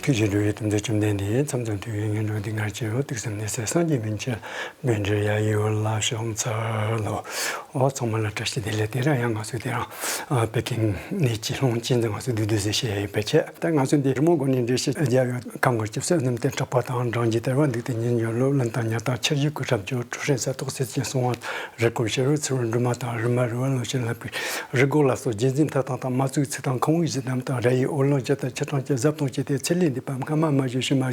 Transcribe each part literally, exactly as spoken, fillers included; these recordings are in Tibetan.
ཁྱེད་ཀྱི་འགྲོ་བའི་དམ་ཚིག་བཅོམ་ལྡན་འདས། མཚམས་མཚམས་དུས་ཡུན་ཉིན་གྲངས་འདི་ངར་གྱི་འོད་ཐུགས་སམ་ནི་སེ་སངས་རྒྱས་མིན་ཕྱིར། འབད་འདྲེ་ཡ་ཡི་འོད་ལ་ཕྱག་འཚལ་ལོ། འོ་ཚང་མ་ལ་བཀྲ་ཤིས་བདེ་ལེགས། དེ་རིང་ཡང་ང་ཚོས་དེ་རིང་ཨ་པེ་ཀིང་གནས་ཀྱི་ལྷུང་བྱེད་འདི་ང་ཚོས་བསྡུས་བསྡུས་ཟེར་བཤད་ཡོད་པའི་ཆེད། ད་ང་ཚོས་འདི་རི་མོ་སྒོ་ནས་འགྲེལ་བཤད་རྒྱབ་ཡོད། ཁམས་དགུ་སྐྱེ་སྲིད་སྣུམ་བསྟན་གྲགས་པ་དང་། འབྲང་རྒྱས་དལ་བ་འདུག་སྟེ་ཉིན་འགྱུར་ལོ། བློན་དང་ཉ་དང་ཁྱི་བཞི་སྐུ་ཁྲབ་འཇོག། གྲུ་ཧྲན་ས་ཐོག་སེར་ཆེན་གསུང་བ། རི་སྐོར་ཕྱི་རོལ་ཚུར་འགྲོ་མ་དང་། རི་མ་རི་བ་ལོ་ཕྱིར་ལ་ཕུལ། རི་སྒོ་ལ་སོགས་རྒྱུན་འཛིན་མཐའ་དག་དང་། མ་བཙུགས་ཚིག་དང་ཁང་བའི་གཞི་འདམ་དང་། ར་ཡི་འོར་ལོང་བཅུ་དང་ཆུ་གྲང་བཅུ་གཟབ་གཏོང་བྱས་ཏེ། ཚེ་ལས་འདས་པ་སྔ་མ་མ་བྱོན་ཕྱི་མ་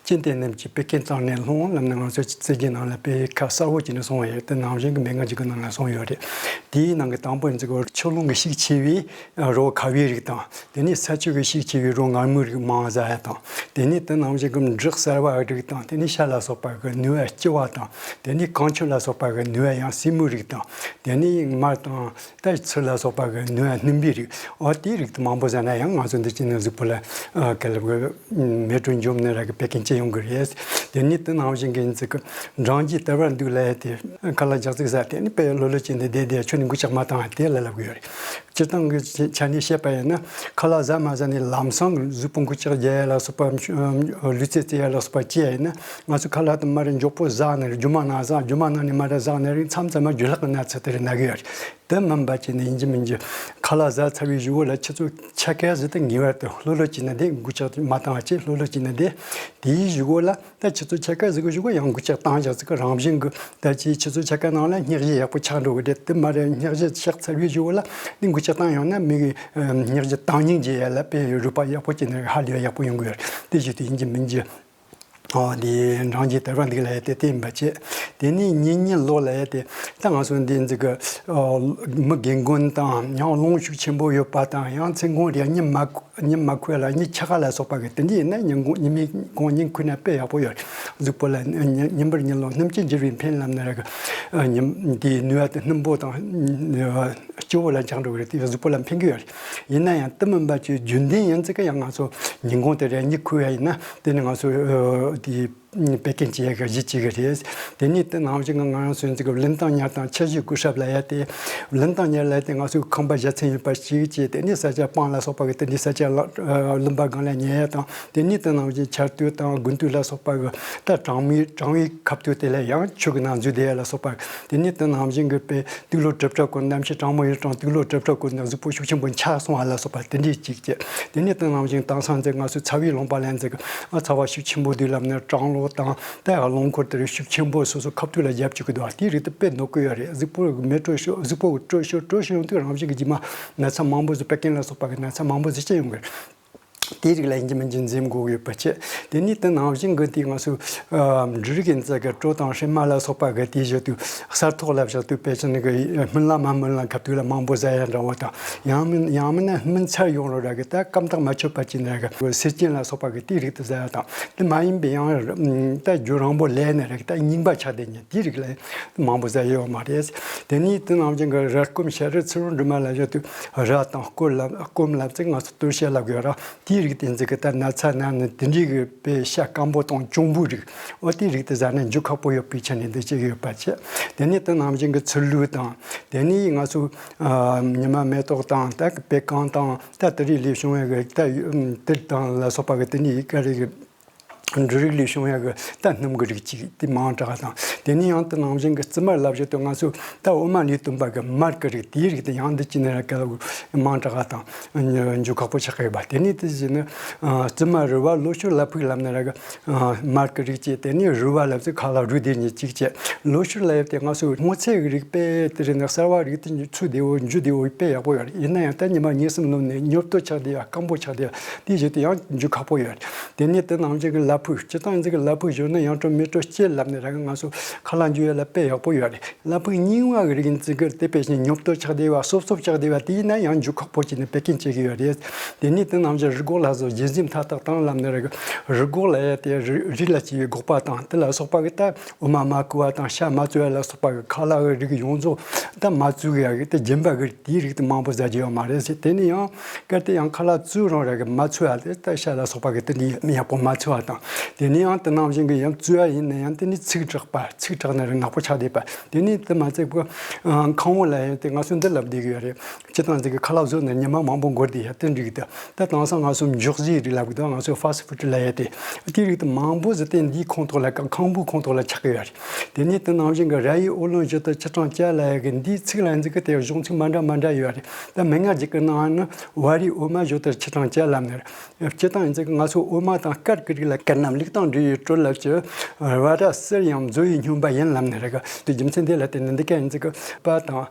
ཅི་སྟེ་རྣམས་ཀྱིས་པེ་ཀིན་གཙང་ནས་ལྷུང་ལབ་ནས་ང་ཚོ་ཚིག་གི་ནང་ལ་དཔེ་ཁ་གསལ་བོ་བྱས་ནས་གསུངས་པ་ཡོད། དེ་ནང་བཞིན་གྱི་མན་ངག་ཅིག་གི་ནང་ལ་གསུངས་ཡོད་རེད། དེའི་ནང་གི་དང་པོ་ཡིན་ཚིག་གོ། ཆུ་ཀླུང་གི་ཤུགས་ཆེ་བའི་རི་བོ་ཁ་བའི་རིགས་དང་། དེ་ནས་ས་ཆུ་གི་ཤུགས་ཆེ་བའི་རི་བོ་ངར་མོའི་རིགས་མང་ཟ་ཡ་དང་། དེ་ནས་དེ་ནང་བཞིན་གྱི་འབྲི་གསར་བ་རིགས་དང་། དེ་ནས་ཤ་ལ་སོགས་པ་གི་ནུས་པ་ལྕི་བ་དང་། དེ་ནས་གངས་ཆུ་ལ་སོགས་པ་གི་ནུས་པ་ཡང་སྲིན་མོའི་རིགས་དང་། དེ་ནས་མར་དང་ད་ཚུར་ལ་སོགས་པ་གི་ནུས་པ་སྣུམ་པའི་རིགས། འོ་དེའི་རིགས་དེ་མང་པོ་ཟ་ན་ཡང་ང་ཚོ་འདི་ཅི་ནས་གཟུགས་པོ་ལ་ཨ་ག་ལ་གི་མེ་དྲོད་འཇོམས་ནི་ར་གི་པེ་ཀིན་ཅི་ཡོང་གི་རེད། དེ་ནས་དེ་ནང་བཞིན་གྱི་ཚིག་གི་འབྲང་རྒྱས་དལ་བར་འདུག་ལབ་ཡ་དེ་ཁ་ལག་རྒྱག་ཚིག་ཟ་དེ་ནི་དཔེ་ལྷོད་ལྷོད་བྱས་ནས་བསྡད་བསྡད་ཁྱོད་ནི་འགུལ་ལྕག་མ་བཏང་བ་དེ་ལ་ལབ་གི་ཡོད་རེད། སྤྱིར་བཏང་གི་ཆ་ནས་བཤད་པ་ཡིན་ན། ཁ་ལག་ཟ་མ་ཟ་ནས་ལམ་སང་གཟུགས་པོ་འགུལ་ལྕག་རྒྱག་ཡ་ལ་སོགས་པ། ལུས་རྩལ་རྩེ་ཡ་ལ་སོགས་པ་བྱེད་ཡ་ཡིན་ན། ང་ཚོ་ཁ་ལག་དེ་མར་མགྱོགས་པོ་ཟ་ནས་རྒྱུ་མ་ནང་ཟ། རྒྱུ་མ་ནང་ནས་མར་ཟ་ནས་རིང་མཚམས་མཚམས་མ་རྒྱུ་ལྷག་གི་ན་ཚ་དེ་རེད་ན་གི་ཡོད་རེད། དེ་མིན་པ་བྱས་ནས་ཡིན་གྱི་མིན་གྱི། ཁ་ལག་ཟ་ཚར་བའི་གཞུག་གུ་ལ་ཆུ་ཚོད་ཕྱེད་ཀ་ཟིག་དེ་ངེས་པར་དུ་ལྷོད་ལྷོད་བྱས་ནས་བསྡད། འགུལ་ལྕག་མ་བཏང་བ་བྱས་ལྷོད་ལྷོད་བྱས་ནས་བསྡད། དེའི་གཞུག་གུ་ལ་ད་ཆུ་ཚོད་ཕྱེད་ཀ་ཟིག་གི་གཞུག་གུ་ཡང་འགུལ་ལྕག་བཏང་བཞག་ཟིག་གི་རང་བཞིན་གྱི་ད་ཅིའི་ཆུ་ཚོད་ཕྱེད་ཀ་ནང་ལ་སྙིགས་བཞི་ཡག་པོ་ཆགས་འགྲོ་གི་རེད། དེ་མ་རེད། སྙིགས་བཞི་ཆགས་ཚར་བའི་གཞུག་གུ་ལ་ནི་འགུལ་ལྕག་བཏང་ཡོང་ན་མི་གི་ཨ་སྙིགས་བཞི་དྭངས་སྙིགས་རྒྱས་ཡ་ལ་དཔེ་རུས་པ་ཡག་པོ་བྱས་ནས་ཧ་ལས་ཡག་པོ་ཡོང་གི་ཡོད་རེད། དེ་བཞིན་དུ་ཡིན་གྱི་མིན་གྱི། ཨོ་འདི་འབྲང་རྒྱས་དལ་བར་འདུག་ལབ་ཡ་དེ་དེ་ཡིན་པ་བྱས། དེ་ནས་ཉིན་གཉིད་ལོག་ལབ་ཡ་དེ་ད་ང་ཚོ་འདི་འཛི་གི་ཨོ་མི་རྒན་རྒོན་དང་ཡང་རླུང་ཤུགས་ཆེན་པོ་ཡོད་པ་དང་། ཡང་མཚན་གུང་རེ་གཉིད་མ་གཉིད་མ་ཁུག་ལ་གཉིད་ཆག་ལ་སོགས་པ་གི་དེ་འདྲ་ཡིན་ན་ཉིན་གུང་ཉི་མའི་གུང་གཉིད་ཁུག་ན་དཔེ་ཡག་པོ་ཡོད་རེད། གཟུགས་པོ་ལ་ཉིན་ཉིན་པར་གཉིད་ལོག་སྣུམ་གྱིས་འགྱུར་བའི་ཕན་ལབ་ན་ར་གི་ཨ་ཉིན་དེའི་ནུས་པ་དེ་སྣུམ་པོ་དང་ཨ་སྤྱི་བོ་ལ་འཆང་འགྲོ་གི་རེད། དེ་གཟུགས་པོ་ལ་ཕན་གི་ཡོད་རེད། ཡིན་ན་ཡང་དེ་མིན་པ་ཅིག་རྒྱུན་ལྡན་ཡིན་ཙི་གི་ཡང་ང་ཚོ་ཉིན་གུང་དེ་རེ་གཉིད་ཁུག་ཡ་ཡིན་ན་དེ་ནི་ང་ཚོ་ཨ་དེ་པེ་ཀིན་བྱེད་ཡ་གི་གཞི་གཅིག་གི་རེད། དེ་ནི་དེ་ནང་བཞིན་གི་ང་རང་ཚོའི་ཙི་གི་བླུན་ཐང་ཉལ་ཐང་ཆ་བཞི་སྐུ་ཞབས་ལབ་ཡ་དེ། བླུན་ཐང་ཉལ་ལབ་ཡ་དེ་ང་ཚོའི་ཁང་པ་བཞའ་ཚན་ཡོད་པ་ཞིག་བྱས། དེ་ནི་ས་ཆ་སྤང་ལ་སོགས་པ་གི་དེ་འདྲའི་ས་ཆ་ལ་ཨ་ལུང་པ་སྒང་ལ་ཉལ་ཡ་དང་། དེ་ནི་དེ་ནང་བཞིན་ཆར་དུས་དང་དགུན་དུས་ལ་སོགས་པ་གི་ད་གྲང་མོའི་གྲང་བའི་ཁ་ཐུག་དེ་ལ་ཡང་ཆུ་གི་ནང་འཛུལ་བསྡད་ཡ་ལ་སོགས་པ། དེ་ནས་དེ་ནང་བཞིན་གྱི་དཔེ་དུག་ལོག་གྲིབ་བྲལ་གོ་གནམ་གཤིས་གྲང་མོ་ཡིན་རུང་དུག་ལོག་གྲིབ་བྲལ་གོ་ནས་གཟུགས་པོ་ཤུགས་ཆེན་པོ་འཁྱག་སོང་བ་ལ་སོགས་པ་དེ་འདྲའི་གཅིག་བྱས། དེ་ནས་དེ་ནང་བཞིན་དེང་སང་ཚེ་ང་ཚོས་ཚ་བའི་ལུང་པ་ལ་འཛེགས་ཨ་ཚ་བ་ཤུགས་ཆེན་པོ་འདུག་ལབ་ནས་གྲང་ལོག་དང་དེ་རླངས་འཁོར་དེར་ཤུགས་ཆེན་པོ་སོ་སོ་ཁ་ཐུག་ལ་རྒྱབ་བཅུག་གི་འདུག་དེའི་རིགས་དེ་དཔེ་གནོད་ཀྱི་ཡོད་རེད། གཟུགས་པོ་མེ་དྲོད་ཤོར། གཟུགས་པོ་གི་དྲོད་ཤོར། དྲོད་ཤོར་ཡོང་དུས་རང་བཞིན་གྱི་རྗེས་མ་ན་ཚ་མང་པོ་ཟིག་པེ་ཀིན་ལ་སོགས་པ་གི་ན་ཚ་མང་པོ་ཟིག་སྐྱེ་ཡོང་གི་རེད། དེའི་རིགས་ལ་ཡིན་གྱི་མིན་གྱི་འཛེམ་དགོས་ཡོད་པ་བྱས། དེ་ནས་དེ་ནང་བཞིན་གྱི་དེ་ང་ཚོ་ཨ་འབྲུ་རིགས་ཀྱི་རྩི་གི་གྲོ་དང་ཧྲེ་མ་ལ་སོགས་པ་གི་དེའི་གཞི་དུ་གསར་ཐོག་ལ་བཞག་དུས་དཔེ་ཆ་ནི་གི་སྨིན་ལམ་མ་སྨིན་ལམ་ཁ་ཐུག་ལ་མང་པོ་ཟ་ཡ་འདྲ་བོ་དང་། ཡང་མིན་ཡང་མིན་ན་སྨིན་ཚར་ཡོང་རོགས་ར་གི་ད་སྐམ་ཐག་མ་ཆོད་པ་ཅིག་ནས་ར་གི་སེར་སྐྱེན་ལ་སོགས་པ་གི་དེའི་རིགས་དུ་ཟ་ཡ་དང་། དེ་མ་ཡིན་པའི་ཡང་ད་རྒྱུ་རིང་པོ་ལས་ནས་ར་གི་ད་རྙིང་པ་ཆགས་བསྡད་ཉེན་དེའི་རིགས་ལ་མང་པོ་ཟ་ཡ་ཡོད་མ་རེད། དེ་ནས་དེ་ནང་བཞིན་གྱི་ར་སྐོམ་ཤ་རུས་ཚུར་འབྲུ་མ་ལ་བཞག་དུས་ར་དང་སྐོམ་ལ་སྐོམ་ལབ་ཚེ་ང་ཚོ་སྟོད་གཞས་ལབ་དགོས་ར། དེའི་རིགས་དེ་འཛི་གི་ད་ན་ཚ་ན་ནི་དེ་འདྲའི་གི་དཔེ་ཤ་སྐམ་པོ་དང་གཅུང་པོའི་རིགས། འོ་དེའི་རིགས་དེ་ཟ་ན་འཇུ་ཁག་པོ་ཡོད་པའི་ཆ་ནས་འདི་བྱེད་ཀྱི་ཡོད་པ་བྱས། དེ་ནས་དེ་ནང་བཞིན་གྱི་ཚུར་ལུག་དང་། དེ་ནས་ང་ཚོ་ཨ་ཉི་མ་མེ་ཏོག་དང་ད་དཔེ་རྐང་དང་ད་དེ་རིགས་ལས་བྱུང་བའི་གི་ད་དེ་དང་ལ་སོགས་པ་གི་དེ་ནས་ཀ་རིགས་འབྲུ་རིགས་ལས་བྱུང་བའི་གི་ད་སྣུམ་གི་རིགས་གཅིག་དེ་མང་དྲགས་དང་། དེ་ནས་ཡང་དེ་ནང་བཞིན་གྱི་རྩི་མར་ལབ་བཞིན་དུ་ང་ཚོ་ད་འོ་མ་ལས་བཏུམས་པ་གི་མར་གི་རིགས་དེའི་རིགས་དེ་ཡང་འདི་ཅི་ནས་ར་ག་ལ་མང་དྲགས་དང་འཇུ་ཁག་པོ་ཆགས་ཀྱི་ཡོད་པ། དེ་ནས་དེ་བཞིན་ནི་ཨ་རྩི་མ་རུལ་བ་ལོ་ཕྱུགས་ལ་ཕུག་ལབ་ནི་ར་གི་ཨ་མར་གི་རིགས་ཀྱི་དེ་ནས་རུལ་བ་ལབ་ཚེ་ཁ་ལག་རུལ་བསྡད་ནི་གཅིག་བྱས། ལོ་ཕྱུགས་ལ་ཡོད་དེ་ང་ཚོ་སྔོ་ཚལ་གི་རིགས་དཔེ་དེ་རིགས་ནི་གསར་བ་རིགས་དེ་ཚུད་བདེ་བོ་འཇུ་བདེ་བོ་དཔེ་ཡག་པོ་ཡོད་རེད། ཡིན་ན་ཡང་ད་ཉི་མ་གཉིས་གསུམ་ལོན་ནས་ཉོབ་ཏོ་ཆགས་བསྡད་ཡ་སྐམ་པོ་ཆགས་བསྡད་ཡ་དེའི་གཞི་དེ་ཡང་འཇུ་ཁག་པོ་ཡོད་རེད། དེ་ནས་དེ་ནང་བཞིན་གྱི་ལ་ཕུག་སྤྱིར་བཏང་ཡིན་ཚེ་གི་ལ་ཕུག་བཞོན་ན་ཡང་དྲོ་མེ་དྲོ་སྐྱེད་ལབ་ནས་ར་གི་ང་ཚོ་ཁ་ལག་འཇུ་ཡ་ལ་དཔེ་ཡག་པོ་ཡོད་རེད། ལ་ཕུག་རྙིང་བ་གི་རིགས་ཡིན་ཚེ་གི་དེ་དཔེ་བཞིན་ཉོབ་ཏོ་ཆགས་བསྡད་བ་སོབ་སོབ་ཆགས་བསྡད་བ་དེ་ཡིན་ན་ཡང་འཇུ་ཁག་པོ་བྱས་ནས་པེ་ཀིན་བྱེད་ཀྱི་ཡོད་རེད། དེ་ནས་དེ་ནང་བཞིན་རི་སྒོག་ལ་སོགས་རྒྱུན་འཛིན་མཐའ་དག་དང་ལབ་ནས་ར་གི་རི་སྒོག་ལ་ཡ་དེ་རི་རི་ལ་སྐྱེ་བའི་སྒོག་པ་དང་དེ་ལ་སོགས་པ་གི་ད་འོ་མ་མ་བསྐོལ་བ་དང་ཤ་མ་བཙོས་ཡ་ལ་སོགས་པ་གི་ཁ་ལག་གི་རིགས་ཡོངས་རྫོགས་ད་མ་བཙོས་གི་ཡ་གི་དེ་སྦྱིན་པ་གི་དེའི་རིགས་དེ་མང་པོ་ཟ་རྒྱུ་ཡོད་མ་རེད་ཟེར། དེ་ནི་ཡང་གལ་ཏེ་ཡང་ཁ་ལག་བཙོས་རུང་ར་གི་མ་ཚོས་ཡ་དེ་ད་ཤ་ལ་སོགས་པ་གི་དེ་འདྲའི་ཡག་པོ་མ་ཚོས་བ་དང་ དེ་ནས་ཡང་དེ་ནང་བཞིན་གྱི་ཡང་བཙོས་པ་ཡིན་ན་ཡང་དེ་ནས་ཚིག་དྲག་པ། ཚིག་དྲག་ན་རེ་ནག་པོ་ཆགས་བསྡད་པ། དེ་ནས་དེ་མ་ཚད་པ་ཁང་བུ་ལ་ཡང་དེ་ང་ཚོ་འདི་ལབ་བསྡད་ཀྱི་ཡོད་རེད། སྤྱིར་བཏང་ཟིག་གི་ཁ་ལག་བཟོ་ནས་ཉི་མ་མང་པོ་འགོར་བསྡད་ཡ་དེ་འགྲིག་གི་འདུག་ད་དེང་སང་ང་ཚོ་མགྱོགས་ཟས་རིགས་ལབ་གི་འདུག་ང་ཚོ་ཕ་སི་ཕུ་ཌི་ལབ་ཡ་དེ། དེའི་རིགས་དེ་མང་པོ་ཟིག་དེ་འདིའི་ཁོངས་གཏོགས་ལ་ཁང་བུའི་ཁོངས་གཏོགས་ལ་ཆགས་ཀྱི་ཡོད་རེད། དེ་ནས་དེ་ནང་བཞིན་གྱི་ར་ཡི་ཨོ་ལོན་ཞོ་དར་ཆི་ཆང་ཅ་ལབ་ཡ་གི་འདིའི་ཚིག་ལ་ཟིག་གི་དེ་གཞུང་ཚིག་མ་འདྲ་མ་འདྲ་ཡོད་རེད། ད་མི་ང་ཅིག་གི་ནང་ནི་བ་རི་འོ་མ་ཞོ་དར་ཆི་ཆང་ཅ་ལབ་ནི་རེད། སྤྱིར་བཏང་ཡིན་ཙང་ང་ཚོ་འོ་མ་དང་སྐར་གི་རིགས་ལ་སྐར་རྣམས་ལུགས་དང་འབྲེལ་བའི་དྲོད་ལ་ཅི། བ་ར་གསེར་ཡང་མཛོ་ཡི་སྨྱོན་པ་ཡིན་ལབ་ནི་རེད་ག་དེ་རྒྱུ་མཚན་དེ་ལ་བརྟེན་ནས་འདི་ག་ཡིན་ཙང་གི་པ་དང་།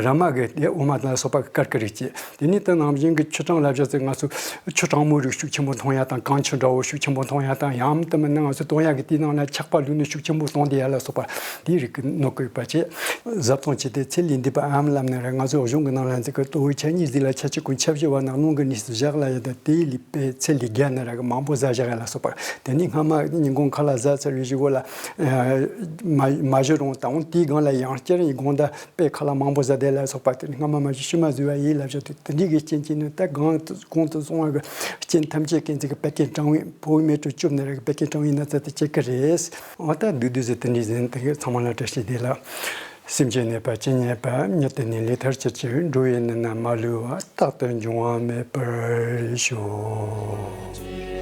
ར་མ་གི་དེ་འོ་མ་དང་སོགས་པ་གི་སྐར་གི་རིགས་ཅི། དེ་ནས་དེ་ནང་བཞིན་གི་ཆུ་གྲང་ལབ་བྱ་ཚེ་ང་ཚོ་ཆུ་གྲང་མོའི་རིགས་ཤུགས་ཆེན་པོ་འཐུང་ཡ་དང་། གངས་ཆུ་འདྲ་བོ་ཤུགས་ཆེན་པོ་འཐུང་ཡ་དང་། ཡང་དེ་མིན་ན་ང་ཚོ་དོང་ཡ་གི་དེའི་ནང་ན་ཆག་པ་བླུགས་ནས་ཤུགས་ཆེན་པོ་གཏོང་བསྡད་ཡ་ལ་སོགས་པ་དེའི་རིགས་ཀྱི་ནོ་གོས་པ་བྱས། བཟའ་བཏུང་བྱས་ཏེ་ཚེ་ལས་འདས་པའམ་ལབ་ན་ར། ང་ཚོ་གཞུང་གི་ནང་ལ་ཟེར་གི་ལྟོ་བའི་ཆ་གཉིས་ཟིག་ལ་ཆ་གཅིག་གུ་ཆ་བཞི་བ་ནང་རླུང་གི་གནས་སུ་བཞག་ལ་ཡ་དང་། དེའི་ལུས་པའི་ཚེ་ལས་བརྒལ་ན་ར་གི་མང་པོ་ཟ་བཞག་ཡ་ལ་སོགས་པ། དེ་ནས་སྔ་མ་ཉིན་གུང་ཁ་ལག་ཟ་ཚར་བའི་གཞུག་གུ་ལ་མ་མ་བཞུ་རུང་དང་དེའི་སྒང་ལ་ཡང་བསྐྱར་ཉིན་གུང་ད་དཔེ་ཁ་ལག་མང་པོ་ཟ་བསྡད་ལ་སོགས་པ། དེ་ནས་སྔ་མ་མ་བཞུ་ཕྱི་མ་བཟོས་པ་ཡིན་ལབ་བྱ་དེ་དེ་འདྲའི་གི་རྐྱེན་གྱིས་ནི་ད་གང་དུ་གོང་དུ་སོང་བ་གི་རྐྱེན་ཐམས་ཅད་ཀྱིས་ཚིག་གི་བད་ཀན་གྲང་བའི་ཕོ་བའི་མེ་དྲོད་བཅོམ་ནས་ར་གི་བད་ཀན་གྲང་བའི་ན་ཚ་དེ་སྐྱེ་གི་རེད། འོ་ད་བསྡུས་བསྡུས་ཟེར་དེ་འདྲའི་ཟིན་དེ་གི་ཚང་མ་ལ་བཀྲ་ཤིས་བདེ་ལེགས། སེམས་ཅན་ནད་པ་ཇི་སྙེད་པ། མྱུར་དུ་ནད་ལས་ཐར་གྱུར་ཅིག་འགྲོ་བའི་ནད་རྣམས་མ་ལུས་པ། རྟག་ཏུ་འབྱུང་བ་མེད་པར་ཤོག